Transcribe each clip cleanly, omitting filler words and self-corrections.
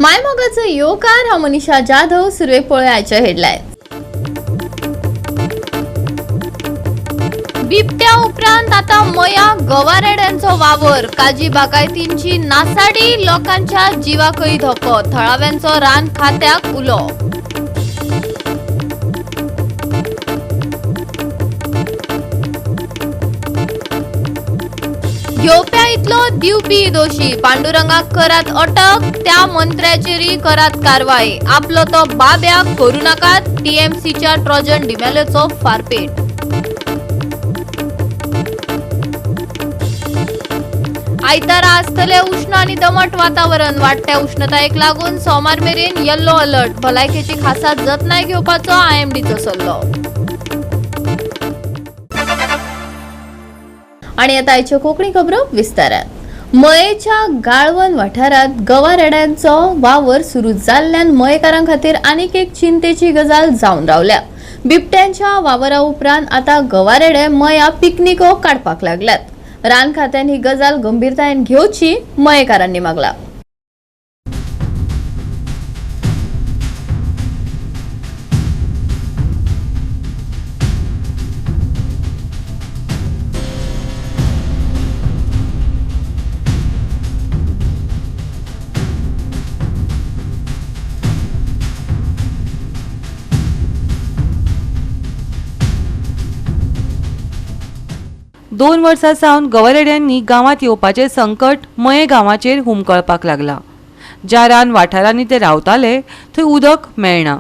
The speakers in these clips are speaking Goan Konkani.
मायमोगाचो येवकार. हांव मनीषा जाधव. सुरवेक पळोवया आयच्यो हेडलायन्स. बिबट्या उपरांत आता मया गवारेड्यांचो वावर. काजी बागायतींची नासाडी, लोकांच्या जिवाकय धोको. थळाव्यांचो रान खात्याक उलो. घेवप्या इतलो दिवपी दोशी. पांडुरंगाक करात अटक, त्या मंत्र्याचेरय करात कारवाय. आपलो तो बाब्याक करू नाकात. टीएमसीच्या ट्रोजन डिमेलोचो फारपेट. आयतारा आसतले उष्ण आणि दमट वातावरण. वाडट्या उष्णतायेक लागून सोमार मेरेन येल्लो अलर्ट. भलायकेची खासा जतनाय घेवपाचो आयएमडीचो सल्लो. आणि आता आयच्यो कोंकणी खबरो विस्तारान. मयेच्या गाळवन वाठारात गवा रेड्यांचो वावर सुरू जाल्ल्यान मयेकारां खातीर आनीक एक चिंतेची गजाल जावन रावल्या. बिबट्यांच्या वावरा उपरांत आता गवारेडे मया पिकनिको काडपाक लागल्यात. रान खात्यान ही गजाल गंभीरतायेन घेवची, मयेकारांनी मागला. 2 वर्सां सावन गवरेड्यांनी गांवांत येवपाचें संकट मये गांवाचेर हुमकळपाक लागलां. ज्या रान वाठारांनी ते रावताले थंय उदक मेळना.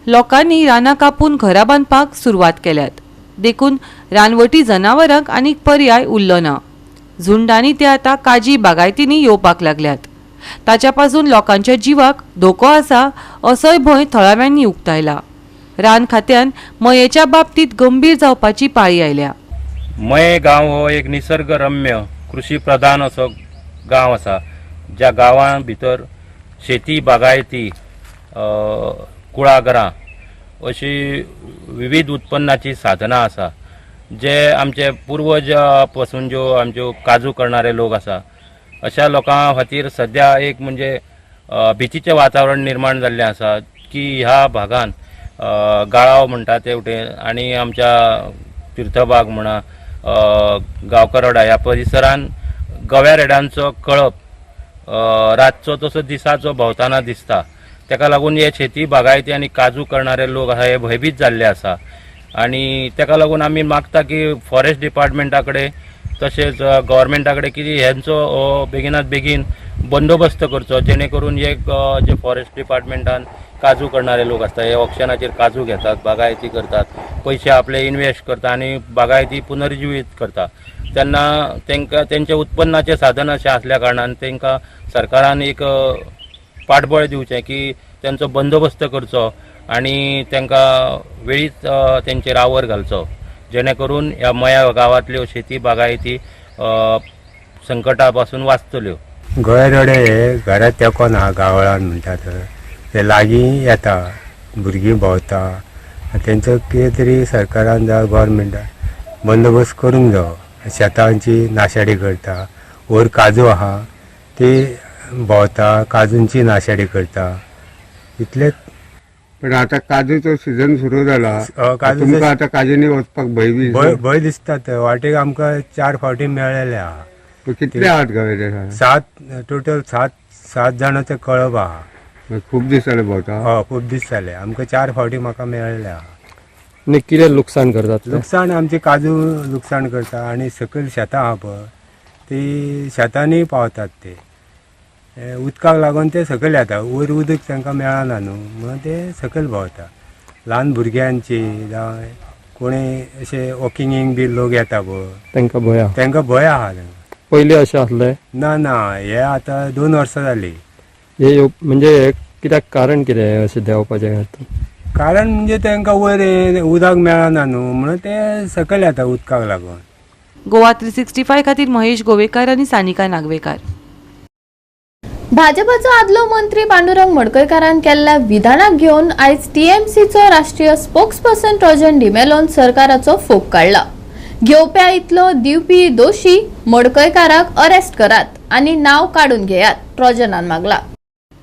लोकांनी रानां कापून घरां बांदपाक सुरवात केल्यात. देखून रानवटी जनावरांक आनीक पर्याय उरलो ना. झुंडांनी ते आतां काजी बागायतींनी येवपाक लागल्यात. ताच्या पासून लोकांच्या जिवाक धोको आसा, असोय भंय थळाव्यांनी उक्तायला. रान खात्यान मयेच्या बाबतींत गंभीर जावपाची पाळी आयल्या. मये गांव हो एक निसर्गरम्य कृषी प्रधान असो गांव आसा, ज्या गांवां भितर शेती, बागायती, कुळागरां अशी विविध उत्पन्नाची साधनां आसा. जे आमचे पुर्वज पासून ज्यो आमच्यो काजू करणारे लोक आसा, अशा लोकां खातीर सद्या एक म्हणजे भितीचें वातावरण निर्माण जाल्लें आसा की ह्या भागान गाळाव म्हणटा ते वटेन आनी आमच्या तीर्थबाग म्हणा, गांवकरोडा ह्या परिसरान गव्या रेड्यांचो कळप रातचो तसो दिसाचो भोंवताना दिसता. तेका लागून हे शेती, बागायती आनी काजू करणारे लोक आसा हे भंयभीत जाल्ले आसा आनी तेका लागून आमी मागता की फॉरेस्ट डिपार्टमेंटा कडेन तशेंच गव्हर्मेंटा कडेन की हेंचो हो बेगिनात बेगीन बंदोबस्त करचो, जेणे करून हे जे फॉरेस्ट डिपार्टमेंटान काजू करणारे लोक आसता, हे ऑक्शनाचेर काजू घेतात, बागायती करतात, पयशे आपले इन्वेस्ट करता आनी बागायती पुनर्जिवीत करता. तेन्ना तांकां तेंचे उत्पन्नाचें साधन अशें आसल्या कारणान तांकां सरकारान एक पाठबळ दिवचें की तेंचो बंदोबस्त करचो आनी तांकां वेळीच तेंचेर आवर घालचो, जेणे करून ह्या मया गांवांतल्यो शेती बागायती संकटा पासून वाचतल्यो. गोंयरडे हे घरात तेंकोन आहा. गांवळान म्हणटा थंय ते लागीं येता, भुरगीं भोंवता. तेंचो कितें तरी सरकारान जावं गोवोरमेंटान बंदोबस्त करूंक जावो. शेतांची नाशाडी करता. वयर काजू आहा, ती भोंवता, काजूंची नाशाडी करता, इतलेंच. पण आता काजूचो सीझन सुरू जाला. काजूचो तुमकां आतां काजींनी वचपाक भंय बी भंय भंय दिसता. थंय वाटेक आमकां चार फावटी मेळ्ळेले आहा. कितले आहात गवे? सात टोटल, सात सात जाणांचो कळप आहा. खूप दीस जाले भोंवता? हय, खूब दीस जाले. आमकां चार फावटी म्हाका मेळ्ळेले आहा. आनी कितें लुकसाण करतात ते? लुकसाण आमचे काजू लुकसाण करता आनी सकयल शेतां आहा पळय, ती शेतांनी पावतात ते. हे उदकाक लागून ते सकयल येता. वयर उदक तांकां मेळना न्हू, म्हणून ते सकयल भोंवता. ल्हान भुरग्यांची जावं कोणी अशे वॉकिंगेक बी लोक येता पळय, तांकां भंय आहा. तांकां भंय आहा तांकां. पयलीं अशें आसलें? ना ना, हे आतां 2 वर्सां जालीं. हे म्हणजे हे कित्याक, कारण कितें हे अशें देंवपाचें? कारण म्हणजे तांकां वयर हे उदक मेळना न्हू, म्हणून ते सकयल येता उदकाक लागून. गोवा 365 खातीर महेश गोवेकार आनी सानिका नागवेकार. भाजपाचो आदलो मंत्री पांडुरंग मडकयकारान केल्ल्या विधानाक घेवन आयज टीएमसीचो राष्ट्रीय स्पोक्सपर्सन ट्रोजन डिमेलोन सरकाराचो फोग काडला. घेवप्या इतलो दिवपी दोशी, मडकयकाराक अरेस्ट करात आनी नाव काडून घेयात, ट्रोजनान मागला.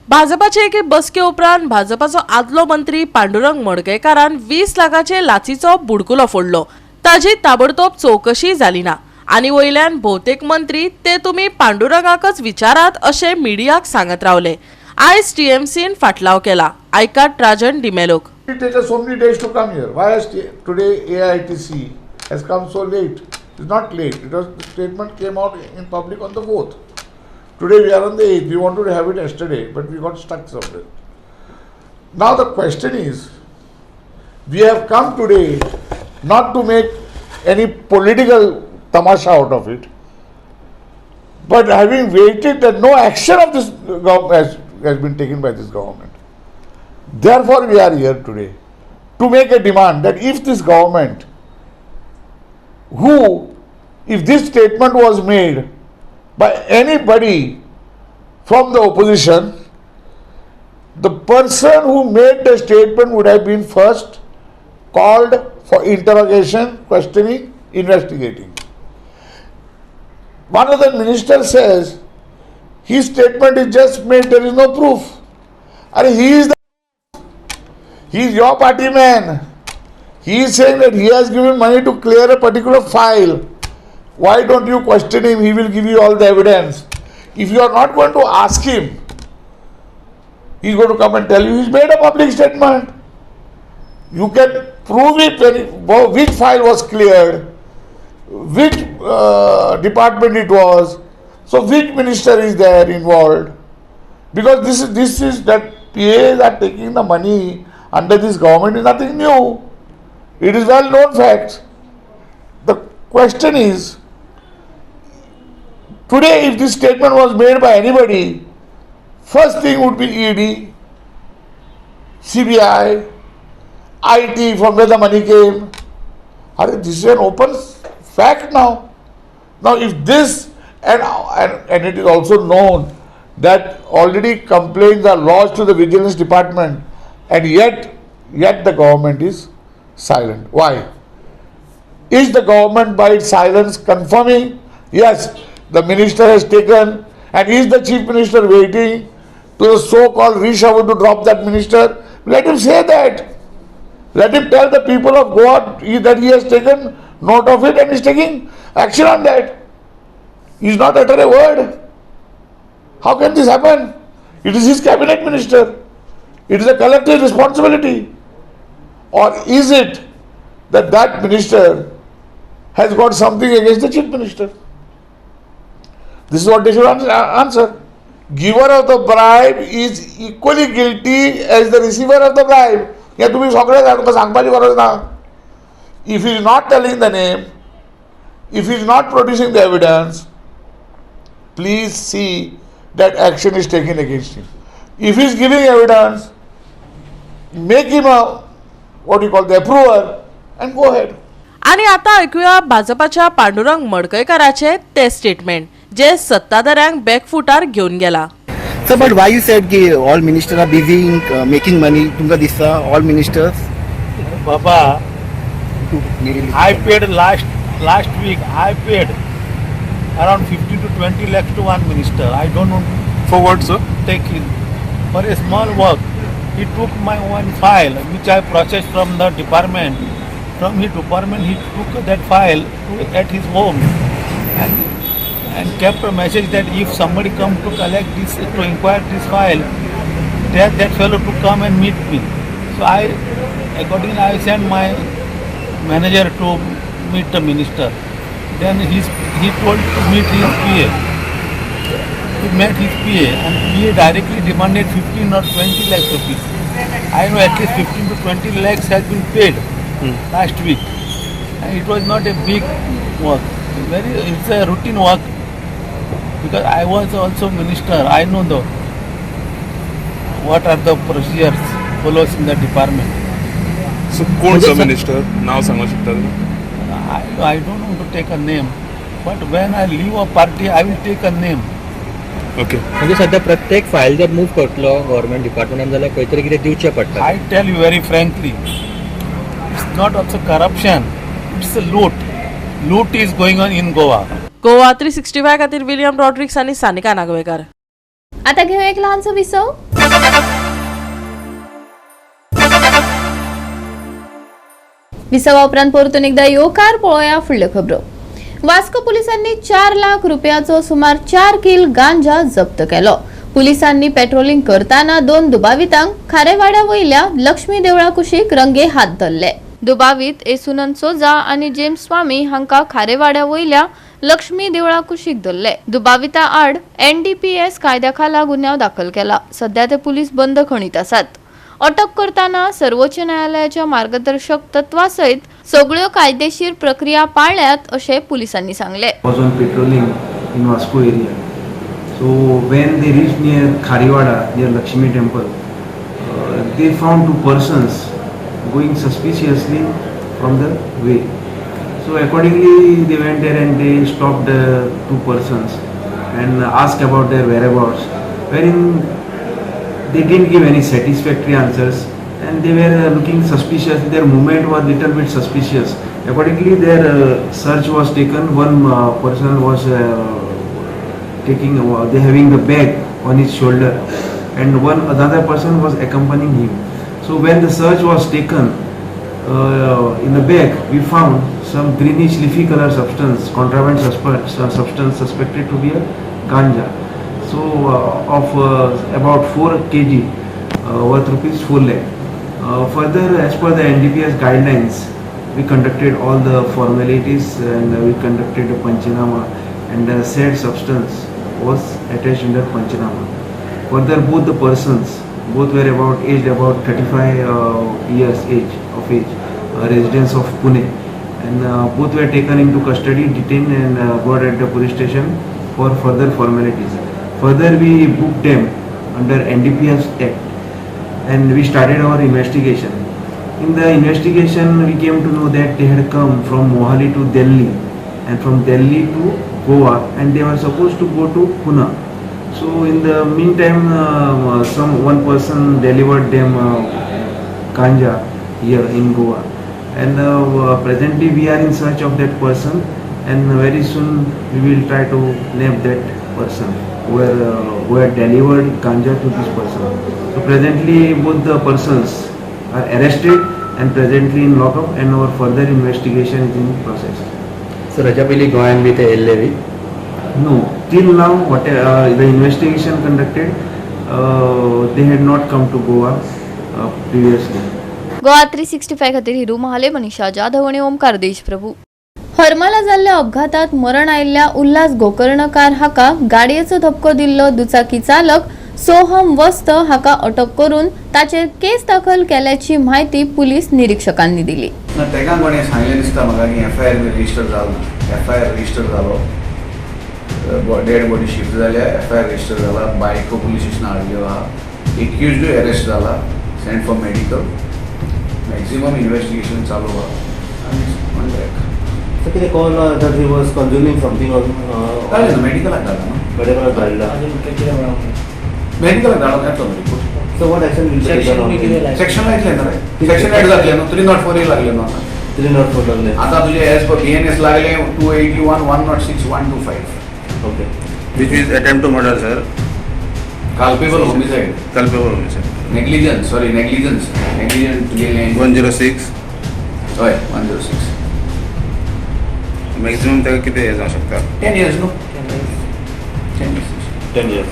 भाजपाचे एके बसके उपरांत भाजपाचो आदलो मंत्री पांडुरंग मडकयकारान 20 लाखाचे लाचीचो बुडकुलो फोडलो. ताजी ताबडतोब चवकशी जाली ना आनी वयल्यान भोवतेक मंत्री ते तुमी पांडुरंगाकच विचारात अशें मिडियाक सांगत रावले. आयज टीएमसीन फाटलाव केला. आयकात Rajan डिमेलोक. It takes so many days to come here. Why has today AITC has come so late? It's not late. It was, the statement came out in public on the 4th. Today we are on the 8th. We wanted to have it yesterday, but we got stuck somewhere. Now the question is, we have come today not to make any political tamasha out of it, but having waited that no action of this government has been taken by this government. Therefore, we are here today to make a demand that if this government, who, if this statement was made by anybody from the opposition, the person who made the statement would have been first called for interrogation, questioning, investigating. One of the ministers says his statement is just made, there is no proof. And he is your party man. He is saying that he has given money to clear a particular file. Why don't you question him? He will give you all the evidence. If you are not going to ask him, he is going to come and tell you he's made a public statement. You can prove it which file was cleared, which department it was, so which minister is there involved. Because this is that PAs are taking the money under this government is nothing new. It is well known facts. The question is, today if this statement was made by anybody, first thing would be ED, CBI, IT, from where the money came. Arre, this is an open fact now. Now, if this, and it is also known that already complaints are lodged to the vigilance department, and yet the government is silent. Why? Is the government by its silence confirming, yes, the minister has taken, and is the chief minister waiting to the so-called reshuffle to drop that minister? Let him say that. Let him tell the people of Goa that he has taken note of it and is taking action on that. He is not utter a word. How can this happen? It is his cabinet minister. It is a collective responsibility. Or is it that that minister has got something against the chief minister? This is what they should answer. Giver of the bribe is equally guilty as the receiver of the bribe. हे तुम्ही सगळे जाणा, तुमकां सांगपाची गरज ना. If he is not telling the name, if he is not producing the evidence, please see that action is taken against him. If he is giving evidence, make him a, what you call, the approver and go ahead. आनी आतां आयकुया भाजपाच्या पांडुरंग मडकयकाराचे ते स्टेटमेंट जे सत्ताधाऱ्यांक बॅकफुटार घेवन गेला. Sir, but why you said की all ministers are busy in making money? तुमका दिसता all ministers? Baba, I paid last week. I paid around 15 to 20 lakhs to one minister. I don't want For what, sir? To take in for a small work. He took my one file which I processed from the department. From his department, he took that file at his home and kept a message that if somebody come to collect this, to inquire this file, that fellow to come and meet me. So I accordingly I sent my manager to meet the minister. Then he told to meet his PA. He met his PA and PA directly demanded 15 or 20 lakhs rupees. I know at least 15 to 20 lakhs has been paid last week. And it was not a big work. Very, it's a routine work because I was also minister. I know the what are the procedures follows in the department. So, कोण सर मिनिस्टर नाव सांगू शकता तुम्ही? I don't want to take a name, but when I leave a party, I will take a name. Okay. म्हणजे सध्या प्रत्येक फायल जर मूव करतलो गव्हर्मेंट डिपार्टमेंटान जाल्यार खंय तरी कितें दिवचें पडटा. I tell you very frankly, it's not also corruption, it's a loot. Loot is going on in Goa. Goa 365 खातीर विलियम रॉड्रिक्स आनी सानिका नागवेकर. आता घेऊ एक लहानसं विसव. विसवा उपरांत परतून एकदा येवकार पळोवया फुडल्यो खबरो. वास्को पुलिसांनी 4 लाख रुपयाचो सुमार 4 किल गांजा जप्त केलो. पुलिसांनी पेट्रोलिंग करताना 2 दुबावितांक खारेवाड्या वयल्या लक्ष्मी देवळा कुशीक रंगे हात धरले. दुबावीत येसुनंद सोजा आनी जेम्स स्वामी हांकां खारेवाड्या वयल्या लक्ष्मी देवळा कुशीक धरले. दुबाविता आड NDPS कायद्या खाला गुन्यांव दाखल केला. सध्या ते पुलीस बंदखणीत आसात. अटक करताना सर्वोच्च न्यायालयाच्या मार्गदर्शक तत्वासयत सगळ्यो कायदेशीर प्रक्रिया पाळल्यात अशें पुलिसांनी सांगले. Was on patrolling in Vasco area. So when they reached near Khariwada, near Lakshmi temple, they found 2 persons going suspiciously from the way. So accordingly they went there and they stopped the 2 persons and asked about their whereabouts, wherein they didn't give any satisfactory answers and they were looking suspicious. Their movement was little bit suspicious. Accordingly their search was taken. One person was taking, they having the bag on his shoulder, and one another person was accompanying him. So when the search was taken, in the bag we found some greenish leafy color substance, contraband substance suspected to be a ganja. So of about 4 kg worth rupees 4 lakh. Further, as per the NDPS guidelines, we conducted all the formalities and we conducted a panchanama, and the said substance was attached under panchanama. Further, both the persons, both were about aged about 35 years of age, residents of Pune, and both were taken into custody, detained and brought at the police station for further formalities. Further, we booked them under NDPS Act and we started our investigation. In the investigation, we came to know that they had come from Mohali to Delhi and from Delhi to Goa, and they were supposed to go to Pune. So in the meantime, some one person delivered them ganja here in Goa, and presently we are in search of that person, and very soon we will try to nab that person who had delivered ganja to this person. So presently both the persons are arrested and presently in lockup, and our further investigation is in process. Sir, हाच्या पयलीं गोंयान बी ते येयल्ले बी? No, till now what the investigation conducted, they had not come to Goa previously. Goa 365 खातीर हिरू महाले, मनीषा जाधव आनी ओमकार देशप्रभू. हरमला जाल्ल्या अपघातात मरण आयिल्ल्या उल्हास गोकर्णकार हाका गाडयेचो धपको दिल्लो दुचाकी चालक सोहम वस्त हाका अटक करून ताचेर केस दाखल केल्याची म्हायती पुलीस निरीक्षकांनी दिली. ना तेका कोणें सांगलें दिसता म्हाका की एफ I R register जालो ना. एफ I R register जालो, डेड बॉडी शिफ्ट जाल्या, एफ I R register जाला, बायको पुलीस स्टेशनार हाडल्यो आहा, एक्युजडूय अरेस्ट जाला, send for medical, maximum investigation चालू आहा आनी ऑन ट्रॅक. सो कितें कळना that he was consuming something? कळ्ळें न्हू, मेडिकलाक धाडला न्हू. मेडिकलाक धाडला. मेडिकलाक धाडून येतलो न्हू report. So what action will be taken? Section लायतले न्हू रे, सेक्शन एड जातलें न्हू, 304 लागलें न्हू आतां. 304 लागले. आतां तुजें एज पर BNS लागलें 281, 106, 125. Okay. Which is attempt to murder, sir. Culpable homicide. Culpable homicide. Negligence, sorry, negligence. Negligent तुगेलें 106. हय, 106. Maximum ताका कितें हें जावंक शकता? 10 years न्हू, 10 years. 10 years.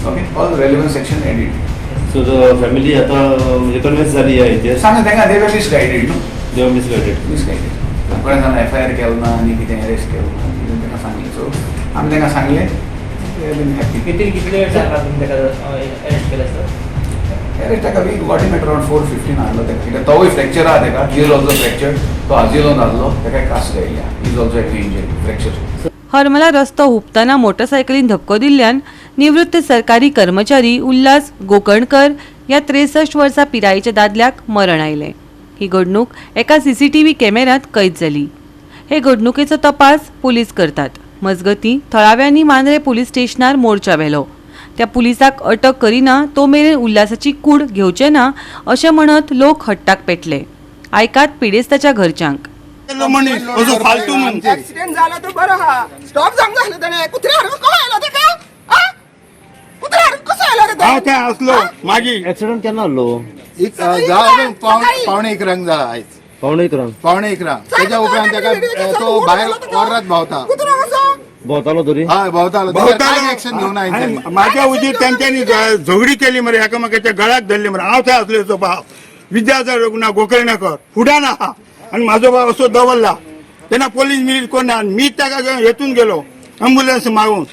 Okay, all relevant section added. So the family आतां म्हणजे कन्विन्स जाली ह्या हेचेर? सांगा तांकां, they were misguided न्हू. They were misguided. Misguided. कोणें सांगलें एफ I R केलो ना आनी कितें अरेस्ट केलो ना कितें तांकां सांगलें. सो आमी तांकां सांगलें, they been happy. किती कितले टायमार तुमी ताका अरेस्ट केला सर? अरेस्ट ताका we got him at around 4:15 हाडलो ताका, कित्याक तोवूय फ्रॅक्चर आहा ताका. He is also fractured. तो आजिलोन आहलो, ताका कास आयल्या, he is also have injury fracture. Harmala रस्तो हुपतना मोटरसायकलीन धपको दिल्ल्यान निवृत्त सरकारी कर्मचारी उल्हास गोकर्णकर ह्या 63 वर्सां पिरायेच्या दादल्याक मरण आयलें. ही घडणूक एका सीसीटीव्ही कॅमेऱ्यांत कैद जाली. हे घडणुकेचो तपास पुलीस करतात. मजगतीं, थळाव्यांनी मांद्रे पुलीस स्टेशनार मोर्चा व्हेलो. त्या पुलिसाक अटक करिना तो मेरेन उल्हासाची कूड घेवचे ना अशें म्हणत लोक हट्टाक पेटले. आयकात पिडेस्ताच्या घरच्यांक. फालतू ऍक्सिडेंट झाला तर बरं हा स्टॉप जावंक जाय ताणें. कुत्र्या हाडून कसो आयलो तेका? कुत्र्या हाडून कसो आयलो रे? हांव थंय आसलो मागीर. एक्सिडंट केन्ना जाल्लो? एक 10:45 जाला आयज. 10:45? 10:45. तेच्या उपरांत ताका तो भायर ओर्रात भोंवता. भोंवतालो तरी? हय, भोंवतालो. भोंवतालो. एक्शन घेवन आयज. माझ्या उजीर तेंच्यांनी झगडी केली मरे, एकामेकाच्या गळ्याक धरले मरे. हांव थंय आसलो तो भाव विद्याधर रघुनाथ गोकर्णकर फुडान आहा आनी म्हाजो भाव असो दवरला तेन्ना पोलीस मिलीस कोण ना. मी ताका घेवन हेतून गेलो एम्बुलन्स मागून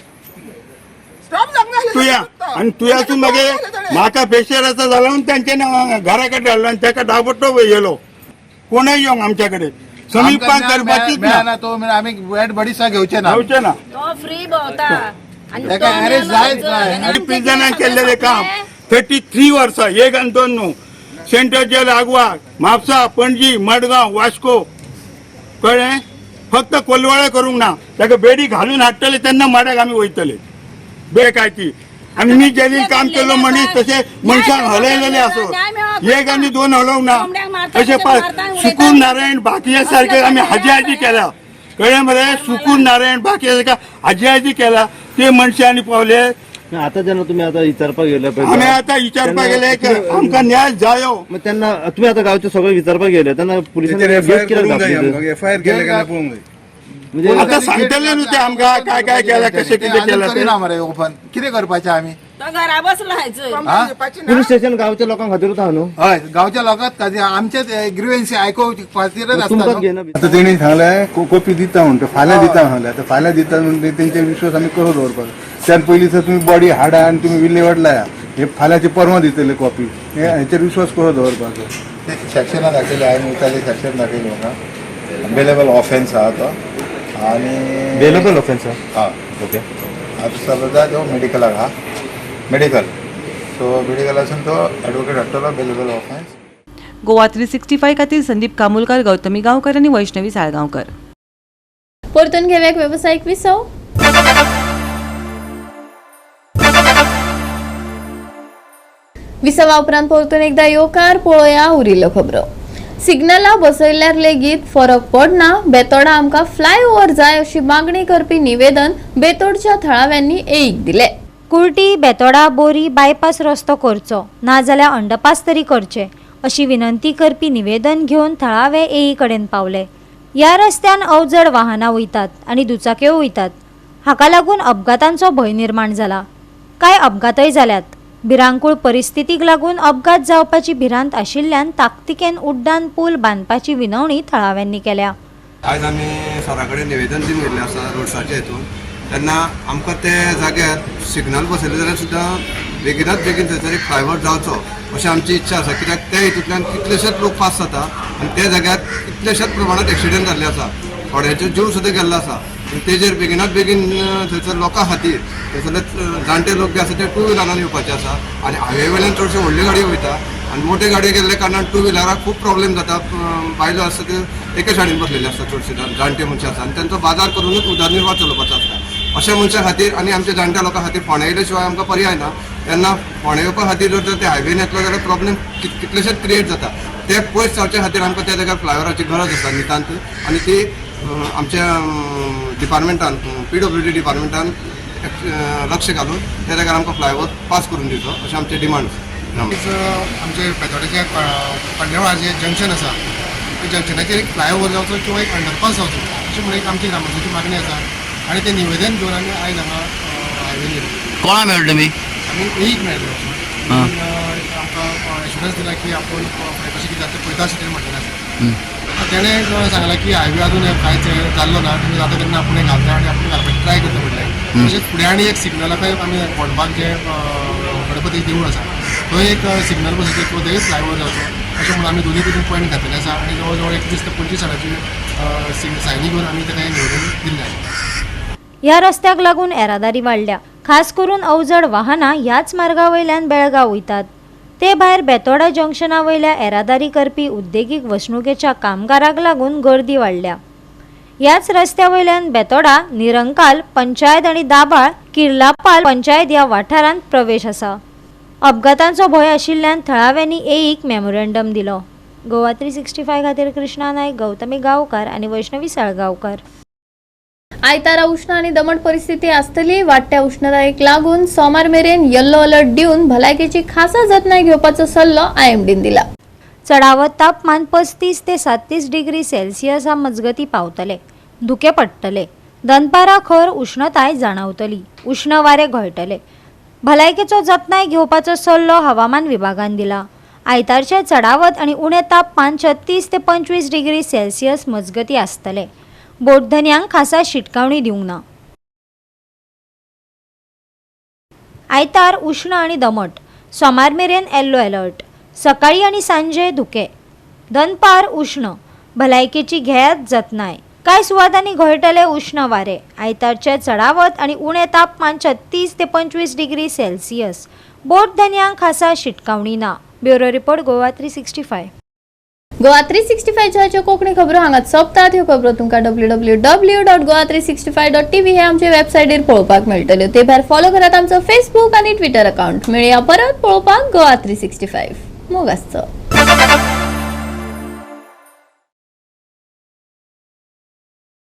तुया आनी तुयासून मागीर म्हाका प्रेशराचो जाला म्हणून तेंच्यांनी घरा कडेन हाडलो आनी ताका दाबोटो येयलो. कोणय येवंक आमच्या कडेन समीपान करपाचीच ना. मेळना तो आमी वेट बडीसा घेवचे ना. घेवचे ना. तो फ्री भोंवता. ताका अरेस्ट जायच जाय. प्रिजनान केल्लेलें काम 33 वर्सां, 1 आनी 2 न्हू. सेंट्रल जेल आगवाद, म्हापसा, पणजी, मडगांव, वास्को, कळ्ळें. फक्त कोलवाळे करूंक ना. ताका बेडी घालून हाडटले तेन्ना माड्याक आमी वयतले बेकायती. आनी मी जेलीन काम केलो मनीस तशें मनशांक हलयलेले आसो, 1 आनी 2 हलोवंक ना. तशें सुकूर नारायण बाकिया सारके आमी हाजी हाजी केला, कळ्ळें मरे. सुकूर नारायण बाकिया सारके हाजी हाजी केला ते मनशांनी पावले. आता जेन्ना तुमी आतां विचारपाक गेले, आमी आतां विचारपाक गेले आमकां न्याय जायो. तेन्ना तुमी आतां गांवचे सगळे विचारपाक गेले तेन्ना पुलिसांनी गेट कित्याक धांपली? एफआयआर केले काय पळोवंक जाय. आतां सांगतले न्हू ते आमकां काय काय केलां, कशें कितें केलां तें. मरे ओपन कितें करपाचें आमी? तो घरा बसला. पुलीस स्टेशन गांवच्या लोकां खातीरूच आहा न्हू? हय, गांवच्या लोकांक खातीर आमचेच ग्रिव्हन्सी आयकोवचे खातीरच आसता. आतां तेणी सांगलें कॉपी दिता म्हणटा, फाल्यां दिता सांगलें. आतां फाल्यां दिता म्हणटा तेंचेर विश्वास आमी कसो दवरपाचो? त्यान पयलीं सर तुमी बॉडी हाडा आनी तुमी विल्हेवाट लाया, हे फाल्यांचे परवां दितले कॉपी, हेचेर विश्वास कसो दवरपाचो? सेक्शनां दाखयली हांवें, वयताली सेक्शन दाखयली म्हाका. बेलेबल ऑफेन्स आहा तो. आनी बेलेबल ऑफेन्स आहा? हय. ओके. आतां सद्या तो मेडिकलाक आहा, मेडिकल. सो मेडिकलासून तो एडवोकेट हाडटलो बेलेबल ऑफेन्स. गोवा 365 खातीर संदीप कामुलकर, गौतमी गांवकर आनी वैष्णवी साळगांवकर. परतून घेवया वेवसायीक विसव. विसवा उपरांत परतून एकदा येवकार. पळोवया उरिल्ल्यो खबरो. सिग्नला बसयल्यार लेगीत फरक पडना, बेतोडा आमकां फ्लायओव्हर जाय अशी मागणी करपी निवेदन बेतोडच्या थळाव्यांनी एक दिले. कुर्टी बेतोडा बोरी बायपास रस्तो करचो, नाजाल्यार अंडरपास तरी करचे अशी विनंती करपी निवेदन घेवन थळावे एई कडेन पावले. ह्या रस्त्यान अवजड वाहनां वयतात आनी दुचाक्यो वयतात, हाका लागून अपघातांचो भंय निर्माण जाला. कांय अपघातय जाल्यात. भिरांकूळ परिस्थितीक लागून अपघात जावपाची भिरांत आशिल्ल्यान ताकतिकेन उड्डाण पूल बांदपाची विनवणी थळाव्यांनी केल्या. आयज आमी सरा कडेन निवेदन दिवन गेल्लें आसा रोड्साच्या हितून. तेन्ना आमकां ते जाग्यार सिग्नल बसयले जाल्यार सुद्दां बेगिनात बेगीन थंयसर एक फ्लायओवर जावचो अशी आमची इच्छा आसा. कित्याक त्या हितूंतल्यान कितलेशेच लोक पास जाता आनी त्या जाग्यार कितलेशेच प्रमाणांत एक्सिडंट जाल्ले आसा, थोड्यांचे जीव सुद्दां गेल्लो आसा. तेजेर बेगिनात बेगीन थंयसर लोकां खातीर, थंयसरले जाणटे लोक जे आसा ते टू व्हिलरान येवपाचे आसा आनी हायवे वयल्यान चडशे व्हडल्यो गाडयो वयता आनी मोठे गाडयो गेल्ले कारणान टू व्हिलराक खूब प्रॉब्लेम जाता. बायलो आसता त्यो एके सायडीन बसलेले आसता, चडशे जाणटे मनशां आसा आनी तांचो बाजार करुनूच उदरनिर्वाह चलोवपाचो आसता. अशा मनशां खातीर आनी आमच्या जाणट्या लोकां खातीर फोंड्या येयल्या शिवाय आमकां पर्याय ना. तेन्ना फोंड्या येवपा खातीर जर ते हायवेन येतलो जाल्यार प्रॉब्लेम कितलेशेच क्रिएट जाता. ते पयस जावचे खातीर आमकां त्या जाग्यार फ्लायओवराची गरज आसा नितांत आनी ती आमच्या डिपार्टमेंटान, PWD डिपार्टमेंटान लक्ष घालून त्या जाग्यार आमकां फ्लायओवर पास करून दिवचो अशें आमचें डिमांड. आमचे बेतोड्याचे पंडेवाळाचें जंक्शन आसा, त्या जंक्शनाचेर एक फ्लायओवर जावचो किंवा एक अंडरपास जावचो अशें म्हणून एक आमची ग्रामस्थांची मागणी आसा आनी तें निवेदन घेवन आमी आयज हांगा हायवेर येयले. कोणा मेळ्ळे तुमी? आमी एक मेळ्ळे. आमकां एश्युरन्स दिला की आपूण फुडें कशें कितें जाता तें पळयता अशें तेणें म्हटलेलें आसा. तेणें सांगलां की हायवे अजून कांयच जाल्लो ना, तुमी जाता तेन्ना आपूण घालता आनी आपूण घालपाची ट्राय करता म्हणलें. तशेंच फुडें आनी एक सिग्नला आमी फोंडबाग जें गणपती देवूळ आसा थंय एक सिग्नल बसयतले किंवा थंय फ्लायओवर जावचो अशें म्हणून आमी दोनूय कडेन पॉयंट घातलेले आसा आनी जवळ जवळ 21 ते 25 जाणांची सायनी घेवन आमी ताका हें निवेदन दिल्लें आसा. ह्या रस्त्याक लागून येरादारी वाडल्या, खास करून अवजड वाहनां ह्याच मार्गा वयल्यान बेळगांव वयतात. ते भायर बेतोडा जंक्शना वयल्या येरादारी करपी उद्देगीक वसणुकेच्या कामगारांक लागून गर्दी वाडल्या. ह्याच रस्त्या वयल्यान बेतोडा, निरंकाल पंचायत आनी दाबाळ, किर्लापाल पंचायत ह्या वाठारांत प्रवेश आसा. अपघातांचो भंय आशिल्ल्यान थळाव्यांनी एईक मेमोरेंडम दिलो. गोवा 365 खातीर कृष्णा नायक, गौतमी गांवकार आनी वैष्णवी साळगांवकर. आयतारा उश्ण आनी दमट परिस्थिती आसतली. वाडट्या उश्णतायेक लागून सोमार मेरेन येल्लो अलर्ट दिवन भलायकेची खासा जतनाय घेवपाचो सल्लो आयएमडीन दिला. चडावत तापमान 35 ते 37 डिग्री सेल्सियसा मजगती पावतले. धुकें पडटले. दनपारां खर उश्णताय जाणवतली. उश्ण वारें घोळटले. भलायकेचो जतनाय घेवपाचो सल्लो हवामान विभागान दिला. आयतारचें चडावत आनी उणें तापमान 36 ते 25 डिग्री सेल्सियस मजगती आसतले. बोटधनयांक खासा शिटकावणी दिवंक ना. आयतार उश्ण आनी दमट. सोमार मेरेन येल्लो अलर्ट. सकाळी आनी सांजे धुकें. दनपार उश्ण. भलायकेची घेयात जतनाय. कांय सुवातांनी घोळटले उश्ण वारें. आयतारचें चडावत आनी उणें तापमान 36 ते 25 डिग्री सेल्सियस. बोटधनयांक खासा शिटकावणी ना. Bureau report, Goa 365. Goa 365च्यो Konkani खबरो हांगाच सोंपतात. ह्यो खबरो तुमकां www.goa365.tv हे आमचे वेबसायटीर पळोवपाक मेळटल्यो. ते भायर फॉलो करात आमचो फेसबूक आनी ट्विटर अकाउंट. मेळया परत पळोवपाक गोवा 365. मोग आसचो.